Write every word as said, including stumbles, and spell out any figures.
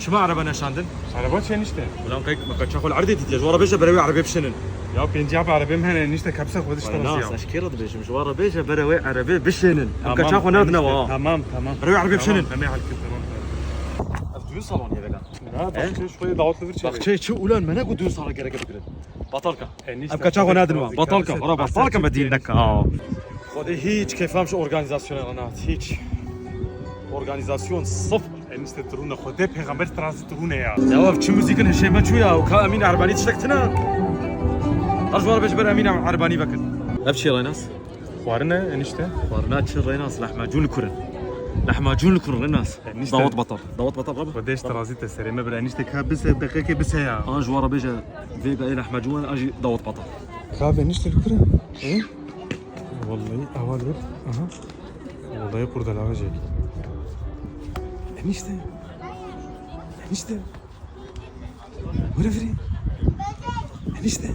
Çima erebe neşandin? Araba çenişte. Ulan kek, me kaça xwe li erdê dîtiye. Ji wan re bêje berê wê erebê bişênin. Ya pêncî hep erebê min hene enişte, kepse xwe dişte Waynas, razî ya. Ez kê re dibêjim? Ji wan re bêje berê wê erebê bişênin. Em kaça xwe nadine wa. Tamam, tamam. Berê wê erebê bişênin. Tamam, em ê halkir, tamam. Ev düğün salonu ye vega. Ha, baxçe şoyê dawet li vir çê. Baxçeyê çi ulan me ne ku düğün salonu gerek bikirin. Batalka. Em kaça xwe nadin wa. Batalka. Valla batalka me dîn neka. Xwedê hiç keyfam ji organizasyona re nehat. Hiç. Organizasyon sıfır. Enişte, tu rûne, Xwedê pêxember tu razî, tu rûne ya. Ya ev çi muzîkin hişê me çû ya, û ka Emîn Erbanî tiştek tine. Her ji wan re bêje ber Emîn Erbanî vekin. Ev çi ye Reynas? Xwarine enişte. Xwarina çi Reynas? Lahmacun li kurin. Lahmacun li kurin Reynas. Enişte. Dawet batal. Dawet batal abi. Xwedê ji tu razî, te serê me bir enişte, ka bise, deqekê bise ya. An ji wan re bêje vê gayê lahmacun, an jî dawet batal. Ka be enişte li kurin. He? Vallahi, aha, dur. Aha. Vallahi kurdelaje. Enişte. Enişte. Were virê. Enişte.